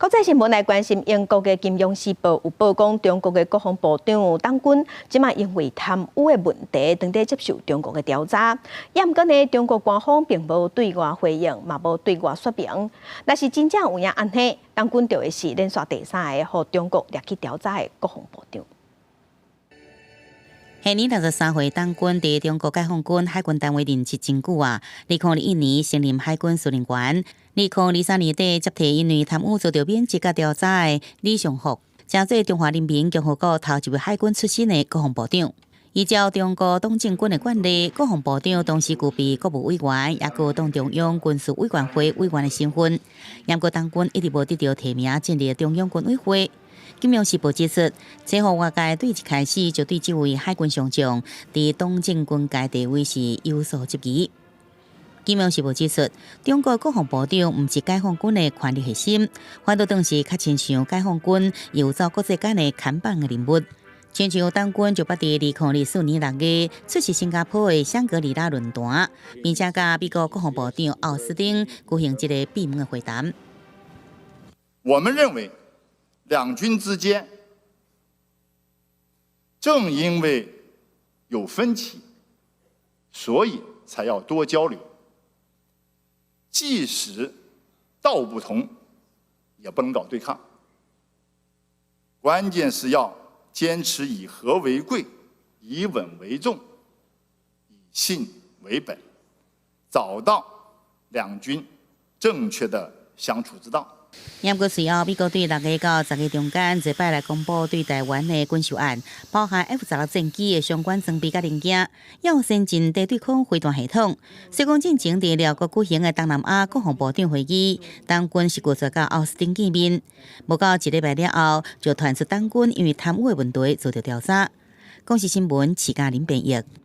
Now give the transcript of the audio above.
國際新聞來關心，英國的《金融時報》有報講，中國的國防部長董軍這馬因為貪污的問題，正佇接受中國的調查。也毋過呢，中國官方並無對外回應，嘛無對外說明。若是真正有影按呢，董軍就會是連續第三个予中國掠去調查的國防部長。現年63歲，董軍佇中國解放軍海軍單位任職真久啊。2021年升任海軍司令員，2023年底接替因為貪污遭到免職佮調查的李尚福，成做中華人民共和國頭一位海軍出身的國防部長。依照中國黨政軍的慣例，國防部長同時具備國務委員，抑閣黨中央軍事委員會委員的身份。毋過董軍一直無得著提名進入中央軍委會。金融時報指出，這予外界對一開始就對這位海軍上將佇黨政軍界地位是有所質疑。金融時報指出，中國國防部長毋是解放軍的權力核心，反倒當時較親像解放軍遊走國際間的看板的人物。親像董軍就捌佇2024年6月出席新加坡的香格里拉論壇，並且佮美國國防部長奧斯汀舉行這个閉門的會談。我們認為，兩軍之間正因為有分歧，所以才要多交流。即使道不同，也不能搞對抗。關鍵是要堅持以和為貴，以穩為重，以信為本，找到兩軍正確的相處之道。毋過隨後，美國對6月到10月中間，這擺來公布對台灣的軍售案，包含 F-16戰機的相關裝備佮零件，抑有先進地對空飛彈系統。雖講進前佇寮國舉行的東南亞國防部長會議，董軍是拒絕佮奧斯汀見面，無夠一禮拜了後，就傳出董軍因為貪污的問題遭到調查。公視新聞，徐嘉玲編譯。